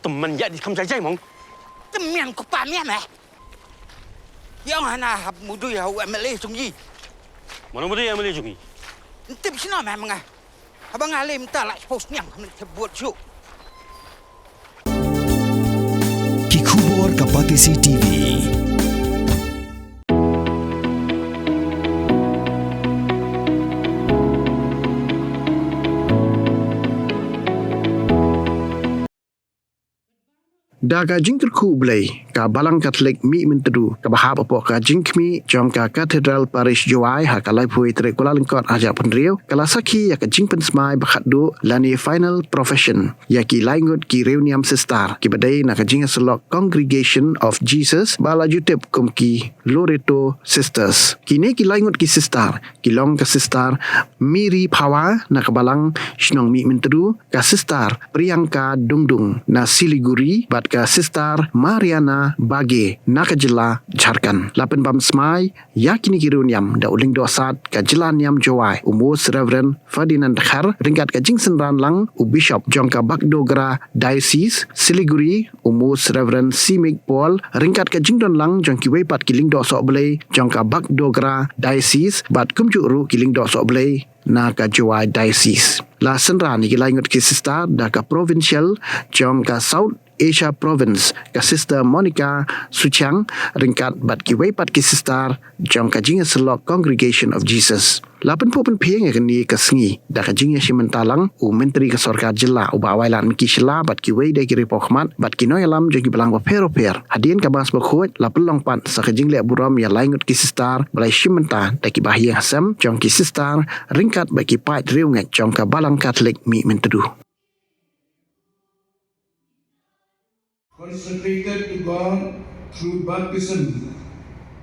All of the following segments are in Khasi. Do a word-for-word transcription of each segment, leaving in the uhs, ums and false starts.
Tymmen ïa di kham jai jai mong. Tymmen ko pa mian eh. Ïa nga na hap mudui ha u M L A jong i. Mano mudui M L A jong i? Ntip sino meh menga. Haba nga lem ta la post niam khamne te buat ju. Ki khubor ka Batesi T V. Da ka jingkyrkhu U Blei, ka Balang Katholik Mihmyntdu, kaba hap hapoh ka jingkhmih jong ka Cathedral Parish Jowai ha ka laiphew tarik Kyllalyngkot arhajar arphew hynriew, ka la sakhi ïa ka jingpynsmai ba khatduh lane final profession ïa ki laingut ki riewniam sister kiba dei na ka jingïasyllok Congregation of Jesus ba la ju tip kum ki Loreto Sisters. Kine ki laingut ki sister ki long ka Sister Miri Phawa na ka Balang Shnong Mihmyntdu, ka Sister Priyanka Dungdung na Siliguri bad ka Sister Mariana Bage na ka jylla Jharkhand. La pynbam smai ïa kine ki riewniam da u Lyngdoh Sad ka jylla niam Jowai, u Most Reverend Ferdinand Dkhar, ryngkat ka jingsynran lang u Bishop jong ka Bagdogra Diocese, Siliguri, u Most Reverend Simik Paul, ryngkat ka jingdon lang jong kiwei pat ki Lyngdoh Sohblei jong ka Bagdogra Diocese bad kumjuh ruh ki Lyngdoh Sohblei na ka Jowai Diocese. La synran ïa ki laingut ki sister da ka Provincial jong ka South Asia Province, ka Sister Monica Suchiang, ryngkat bad kiwei pat ki sister jong ka jingïasyllok Congregation of Jesus. La pynphuh pynphieng ïa kane ka sngi da ka jingïashim bynta lang u Myntri ka Sorkar Jylla u Bah Wailadmiki Shylla bad kiwei de ki riewpawkhmat bad ki nongïalam jong ki balang bapher bapher. Hadien ka Mass bakhuid la pynlong pat sa ka jingleh burom ïa laingut ki sister ba la shim bynta da ki bahaïing hasem jong ki sister ryngkat bad ki paid riewngeit jong ka Balang Katholik Mihmyntdu. Consecrated to God through baptism.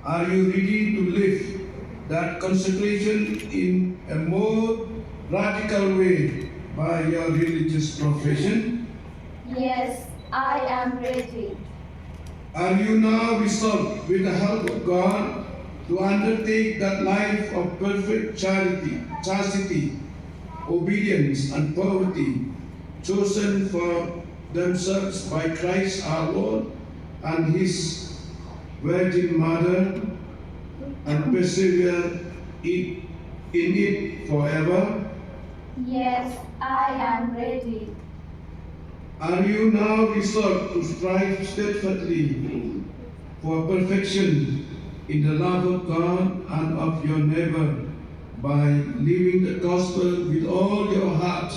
Are you ready to live that consecration in a more radical way by your religious profession? Yes, I am ready. Are you now resolved, with the help of God, to undertake that life of perfect charity, chastity, obedience, and poverty, chosen for themselves by Christ our Lord and His Virgin Mother, and persevere in, in it forever? Yes, I am ready. Are you now resolved to strive steadfastly for perfection in the love of God and of your neighbor by living the gospel with all your heart,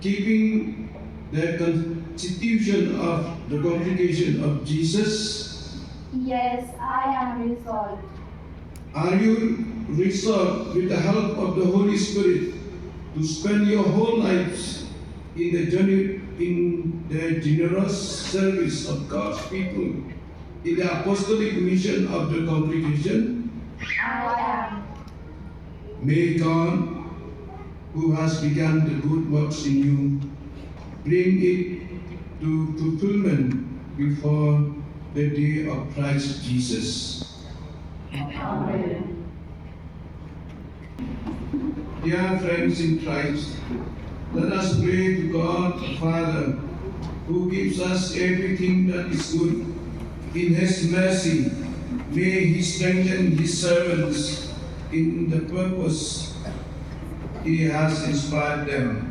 keeping the constitution of the congregation of Jesus? Yes, I am resolved. Are you resolved, with the help of the Holy Spirit, to spend your whole lives in the genu-, in the generous service of God's people in the apostolic mission of the congregation? I am. May God, who has begun the good works in you, bring it to fulfillment before the day of Christ Jesus. Amen. Dear friends in Christ, let us pray to God the Father, who gives us everything that is good. In His mercy, may He strengthen His servants in the purpose He has inspired them.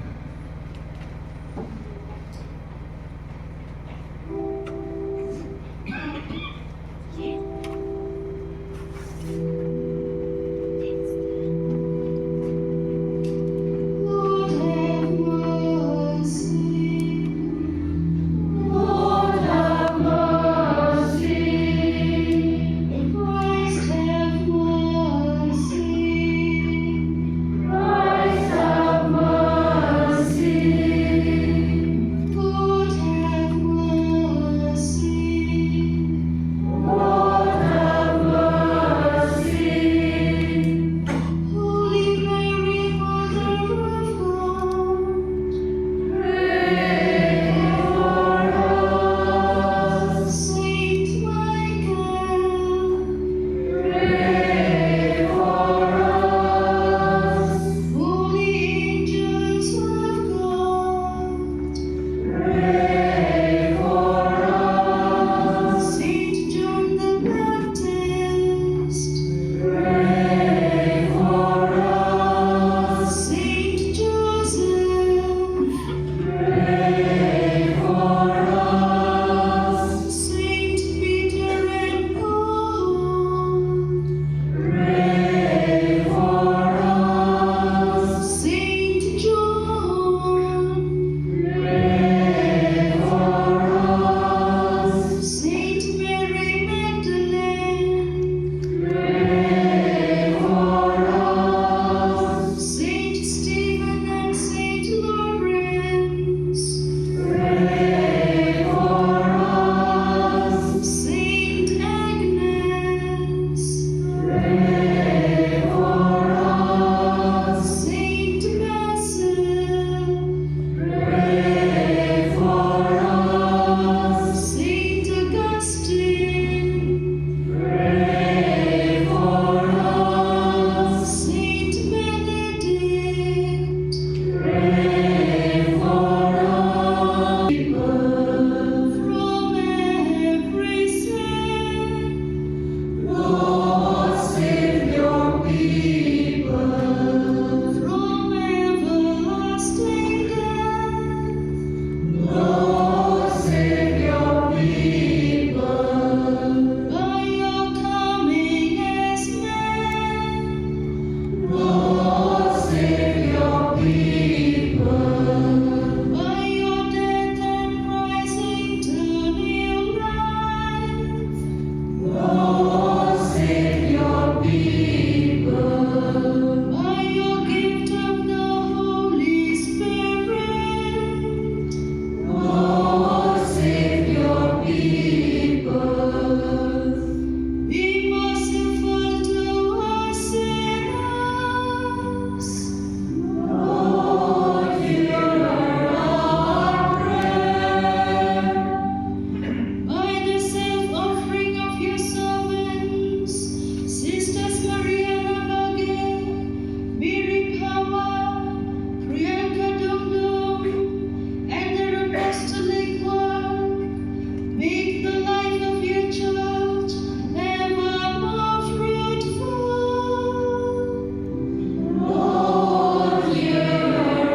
From every sin, Lord, save your people. From everlasting death, Lord, save your people. By your coming as man, Lord, save your people. By your death and rising to new life, Lord, save your people. By your gift of the Holy Spirit, Lord, save your people. Be merciful to us sinners. Lord, hear our prayer. By the self-offering of your servants, Sisters Mariana Bage, Mary Power, Priyanka Dongdong, and their apostolic work, make the life of your church ever more fruitful. Lord, hear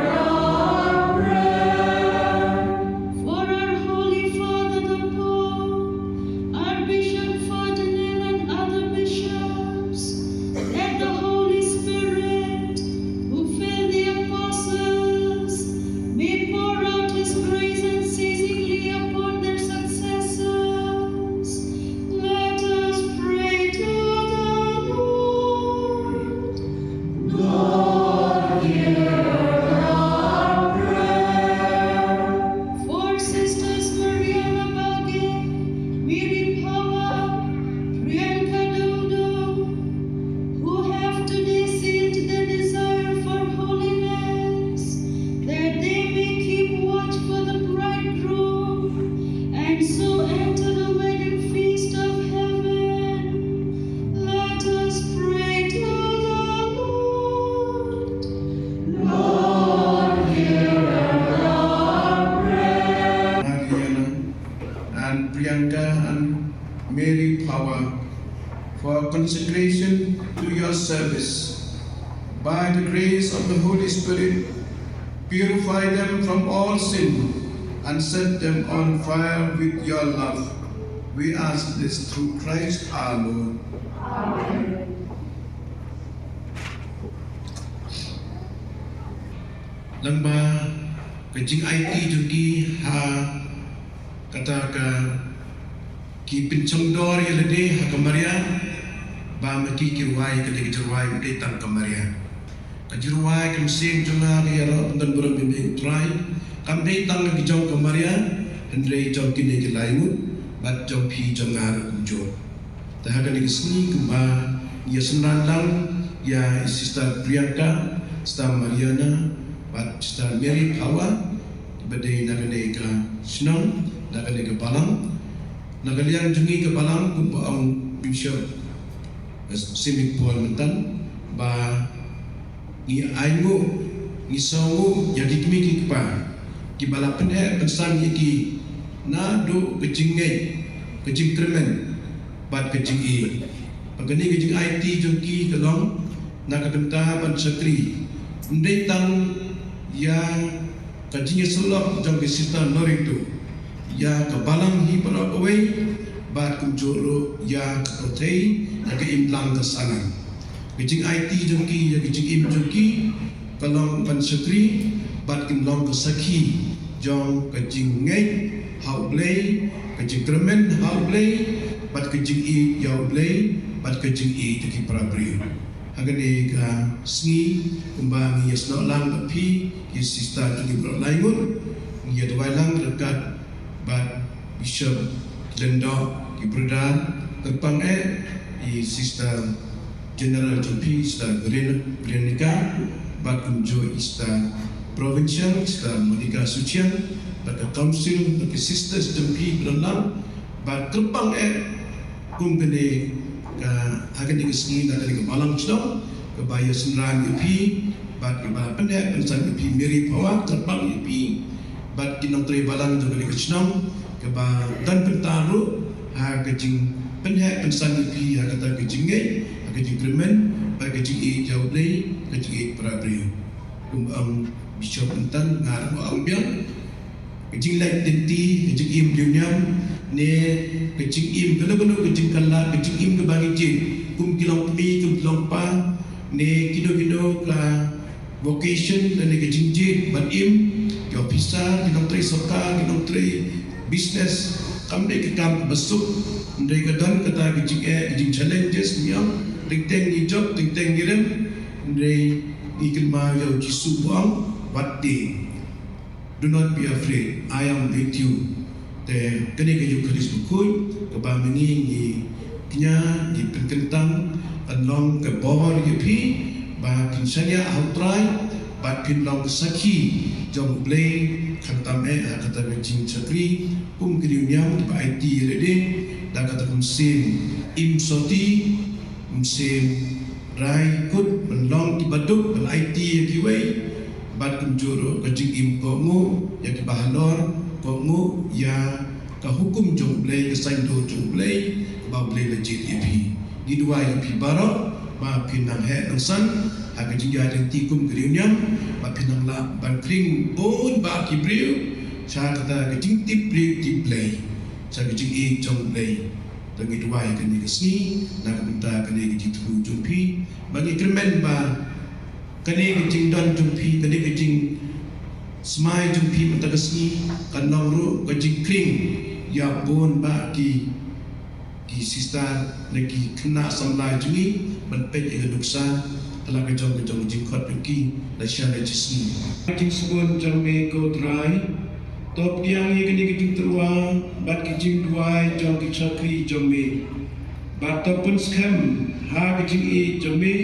our prayer. For our Holy Father the Pope, Archbishop Ferdinand and other bishops, that the Holy Spirit, who filled the apostles, may pour out his grace unceasingly upon their successors. Let us pray to the Lord. Lord, hear our prayer. For Sisters Mariana Bage, Mary Power, Priyanka Dongdong, who have today sealed their desire for holiness, that they may keep watch for the bridegroom and so enter the wedding feast of heaven. Let us pray to the Lord. Lord, hear our prayer. Mariana and Priyanka and Mary Power for consecration to your service. By the grace of the Holy Spirit, purify them from all sin and set them on fire with your love. We ask this through Christ our Lord. Amen. Lyngba ka jingaiti jong ki ha kata ka, ki pynshongdor ïa lade ha ka Maria, ba ma ki ki rwai ka dei ka jingrwai, ym dei tang ka Maria. Ka jingrwai ka mynsiem jong nga ka ïaroh pynban burom ïa me Trai, kam dei tang ka jong ka Maria, hynrei jong kine ki lai ngut bad jong phi jong nga ruh kumjuh. Te ha kane ka sngi kumba ngi ïa synran lang ïa i Sister Priyanka, Sister Mariana bad Sister Mary Power, ba dei na kane ka shnong, na kane ka balang, na ka liang jong ngi ka balang, kumba ong Bishop Simic Paul mynta, ba ngi ainguh, ngi sngewnguh ïa ki kmie ki kpa kiba la pyneh pynsan ïa ki naduh ka jingngeit, ka jingkyrmen bad ka jingïeit. Ba kane ka jingaiti jong ki ka long na ka bynta ban shakri, ym dei tang ïa ka jingïasyllok jong ka Sister Lorito ïa ka balang hi baroh kawei, bad kumjuh ruh ïa ka pyrthei, ïa ka imlang ka sahlang. Ka jingaiti jong ki ïa ka jingim jong ki ka long ban shakri bad kin long ka sakhi jong ka jingngeit ha U Blei, ka jingkyrmen ha U Blei, bad ka jingïeit ïa U Blei bad ka jingïeit ïa ki para briew. Ha kane ka sngi kumba ngi ïasnoh lang bad phi ki sister jong ngi baroh lai ngut, ngi ïa duwai lang ryngkat bad Bishop Lyngdoh, ki brother, kyrpang eh i Sister General jong phi, Sister Veron-, Veronica, bad kumjuh i Sister Provincial, Sister Monica Suchiang, bad ka Council, bad ki sisters jong phi baroh lang, bad kyrpang eh kum kane ka, ha kane ka sngi na kane ka balang shnong kaba ïa synran ïa phi bad kaba pyneh pynsan ïa phi, Mary Power, kyrpang ïa phi bad ki nongtrei balang jong kane ka shnong, kaba don bynta ruh ha ka jingpynheh pynsan ïa phi ha kata ka jingngeit, ha ka jingkyrmen bad ka jingïeit ïa U Blei, ka jingïeit para briew. Kum ong Bishop mynta, nga ruh nga ong biang, ka jingleh lynti, ka jingim briew niam, ne ka jingim kano kano ka jingkylla, ka jingim kaba ngi jied kum ki longkmie, kum ki longpa, ne kino kino ka vocation lane ka jingjied ban im, ki officer, ki nongtrei sorkar, ki nongtrei business, kam dei ka kam kaba suk, hynrei ka don kata ka jingeh, ka jingchallenges, ngi ong, teng teng ngi jop, teng teng ngi rem, hynrei ngi kynmaw ïa U Jisu ba ong, wat dei. Do not be afraid, I am with you. Te kane ka Eukharist bakhuid kaba ma ngi ngi kñia, ngi pynkyntang, kan long ka bor ïa phi ba phin shaniah ha U Trai bad phin long ka sakhi jong U Blei, khamtam eh ha kata ka jingshakri kum ki riewniam kiba aiti ïa lade da kata ka mynsiem im soti, mynsiem rai kut ban long kiba duk ban aiti ïa kiwei, bad kumjuh ruh ka jingim kohnguh ïa kiba halor, kohnguh ïa ka hukum jong U Blei, ka saiñdur jong U Blei kaba U Blei la jied ïa phi. Ngi duwai ïa phi baroh ba phin nang heh nang san ha ka jingïaid lynti kum ki riewniam, ba phin nang lah ban khring bun bah ki briew sha kata ka jingtip briew tip Blei, sha ka jingïeit jong U Blei. Te ngi duwai kane ka sngi na ka bynta kane ka jingthmu jong phi, ba ngi kyrmen ba kane ka jingdon jong phi, kane ka jingsmai jong phi mynta ka sngi kan long ruh ka jingkhring ïa bun bah ki, ki sister ne ki khynnah samla jong ngi ban peit ïa ka nuksa ha la ka jong ka jong ka jingkhot jong ki la sha la shisngi. Ka jingsbun jong me ko Trai, to pdiang ïa kane ka jingtyrwa bad ka jingduwai jong ki shakri jong me. Bad to pynskhem ha ka jingïeit jong me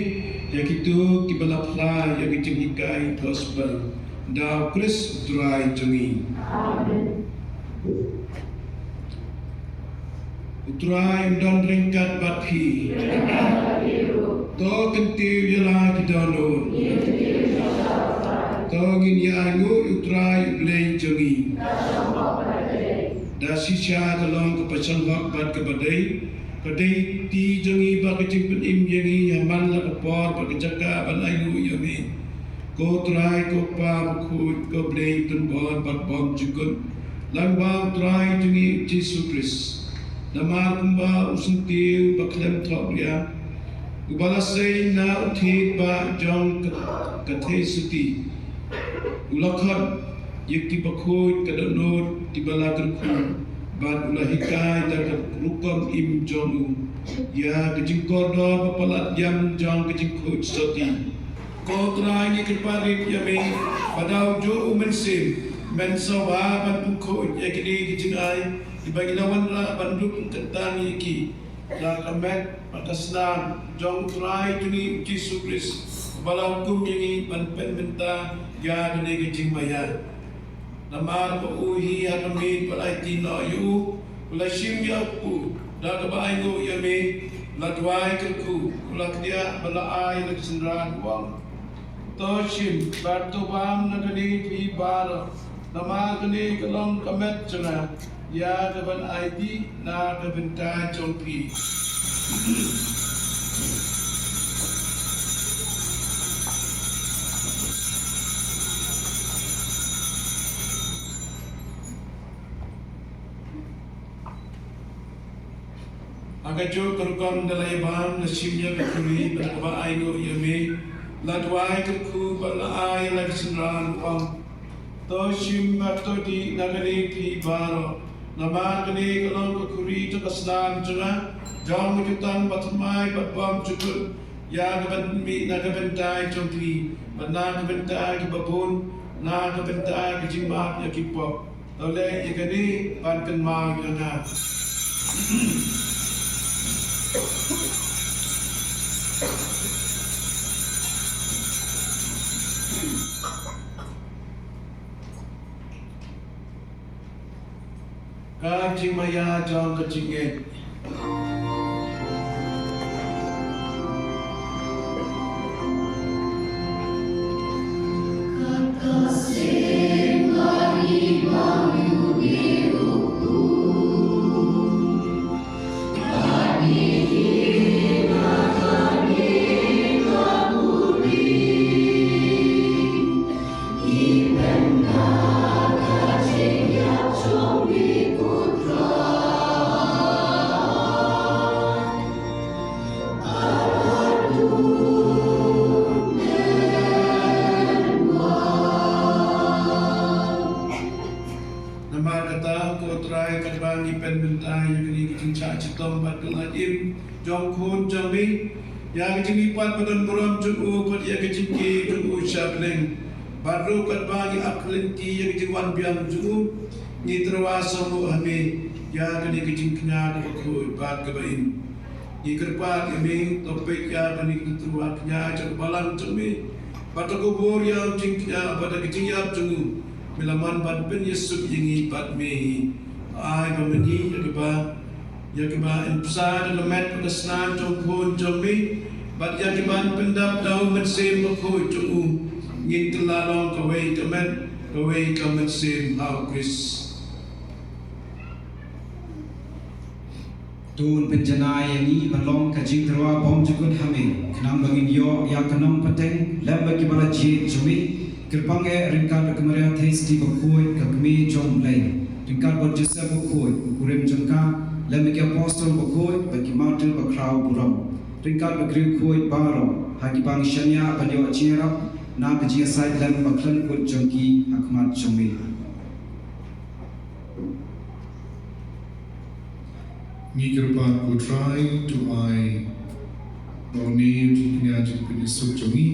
ïa kito kiba la phla ïa ka jinghikai gospel. Da U Khrist U Trai jong ngi. Amen. U Trai un don ryngkat bad phi. To kyntiew ïa la ki dohnud. To ngin ïa ainguh ïa U Trai U Blei jong ngi. Da shisha ka long kaba shong hok bad kaba dei, ka dei ti jong ngi bad ka jingpynim ïa ngi ha man la ka por bad ka jaka ban ainguh ïa me. Ko Trai, ko Kpa bakhuid, ko Blei tynbor bad bymjukut, lyngba U Trai jong ngi U Jisu Khrist. Namar kumba u syntiew ba khlem thohbria, uba la sei na u thied bah jong ka, ka theisotti, u la khot ïa kiba khuid ka dohnud kiba la kyrkhu, bad u la hikai da ka rukom im jong u ïa ka jingkordor ba palat ïam jong ka jingkhuid sotti. Ko Trai, ngi kyrpad ïa me ba da u juh u Mynsiem men sa wan ban pynkhuid ïa kine ki jingai kiba ngi la wanrah ban dup kyntang ïa ki da ka met bad ka snam jong U Trai jong ngi U Jisu Khrist, uba la hukum ïa ngi ban pynmynta ïa kane ka jingmaïa. Namar ba u hi ha ka miet ba la aiti noh ïa u, u la shim ïa u kpu da kaba ainguh ïa me, u la duwai kyrkhu, u la kdiah bad la ai la ka synran, u ong: To shim bad to bam na kane phi baroh, namar kane ka long ka met jong nga ïa ka ban aiti na ka bynta jong phi. Ha kajuh ka rukom da la ïa bam, la shim ïa ka khuri bad da kaba ainguh ïa me, la duwai kyrkhu bad la ai la ka synran, u ong: To shim bad to dih na kane phi baroh, namar kane ka long ka khuri jong ka snam jong nga, jong ka jutang bathymmai bad bymjukut, ïa ka ban mih na ka bynta jong phi bad na ka bynta kiba bun, na ka bynta ka jingmap ïa ki pop. To leh ïa kane ban kynmaw ïa nga. Ka jingmaïa jong ka jingngeit. Ba ngi pynbynta ïa kane ka jingshah shitom bad ka jingim jong u khun jong me, ïa ka jingmihpat ba don burom jong u bad ïa ka jingïeit jong u sha bneng, bad ruh katba ngi ap lynti ïa ka jingwan biang jong u, ngi tyrwa sngewbha ha me ïa kane ka jingkñia kaba khuid bad kaba im. Ngi kyrpad ïa me, to peit ïa kane ka jingtyrwa kñia jong ka balang jong me, bad to kubur ïa u jingkñia bad ka jingïap jong u. Me la mon ban pynïasuk ïa ngi bad me hi. Ai ba mynta ïa kaba, ïa kaba yn bsa da ka met bad ka snam jong u khun jong me, bad ïa kaba yn pyndap da u Mynsiem Bakhuid jong u, ngin kylla long kawei ka met, kawei ka mynsiem ha u Khrist. To un pynjanai ïa ngi ban long ka jingtyrwa bymjukut ha me, khnang ba ngin ïoh ïa ka nongpateng lem bad kiba la jied jong me. Kyrpang eh ryngkat ka Maria Theisotti bakhuid, ka Kmie jong u Blei, ryngkat bad u Joseph bakhuid u kurim jong ka, lem bad ki apostol bakhuid bad ki martyr bakhraw burom, ryngkat bad ki riewkhuid baroh, ha kiba ngi shaniah ban ïoh jingïarap na ka jingïasaid lem bakhlem kut jong ki ha khmat jong me. Ngi kyrpad, ko Trai, to ai ba une u jingkñia jingpynïasuk jong ngi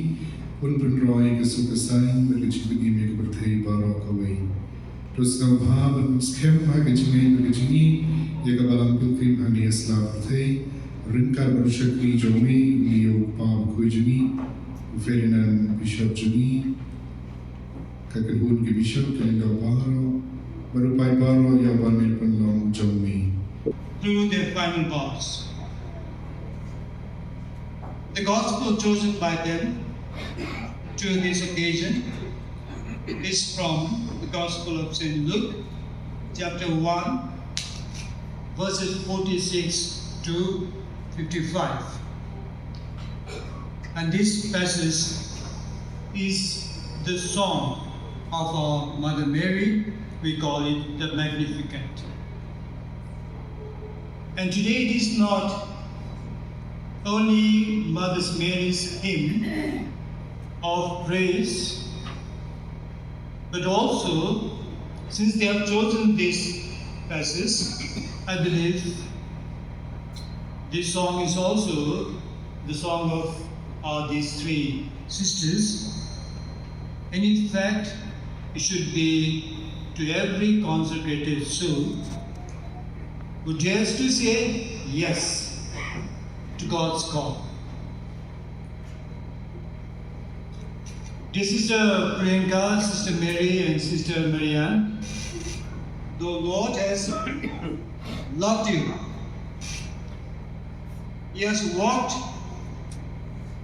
un pynroi ka suk ka saiñ bad ka jingpynim ïa ka pyrthei baroh kawei. To sngewbha ban skhem ha ka jingngeit bad ka jingïeit ïa ka Balang Pilgrim hangne ha sla pyrthei, ryngkat bad u shakri jong me, une u kpa bakhuid jong ngi u Ferdinand, Bishop jong ngi, ka kynhun ki bishop, ka lyngdoh baroh, bad u paid baroh ïa uba me pynlong jong me. Through their final vows. The gospel chosen by them to this occasion is from the Gospel of Saint Luke, chapter one, verses forty-six to fifty-five. And this passage is the song of our Mother Mary. We call it the Magnificat. And today it is not only Mother Mary's hymn of praise, but also, since they have chosen this passage, I believe this song is also the song of, uh, these three sisters. And in fact, it should be to every consecrated soul who dares to say yes to God's call. Dear Sister Priyanka, Sister Mary, and Sister Marianne, the Lord has loved you. He has walked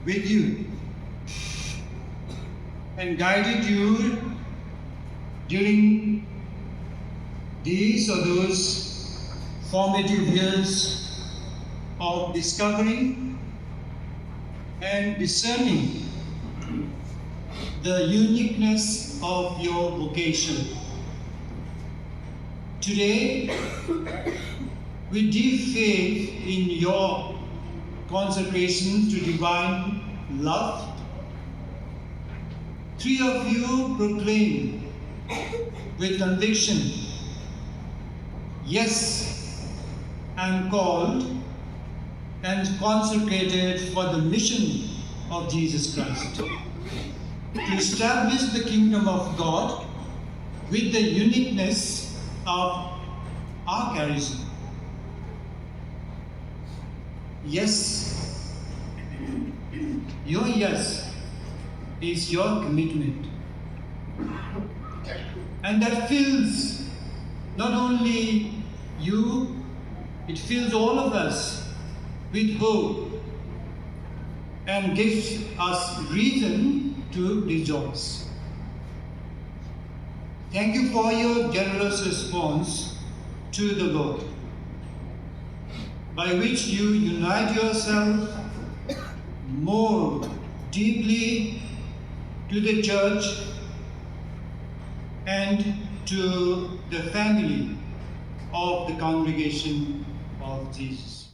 with you and guided you during these or those formative years of discovering and discerning the uniqueness of your vocation. Today, with deep faith in your consecration to divine love, three of you proclaim with conviction, "Yes, I am called and consecrated for the mission of Jesus Christ, to establish the kingdom of God with the uniqueness of our charism." Yes, your yes is your commitment. And that fills not only you, it fills all of us with hope and gives us reason to rejoice. Thank you for your generous response to the Lord, by which you unite yourself more deeply to the church and to the family of the congregation of Jesus.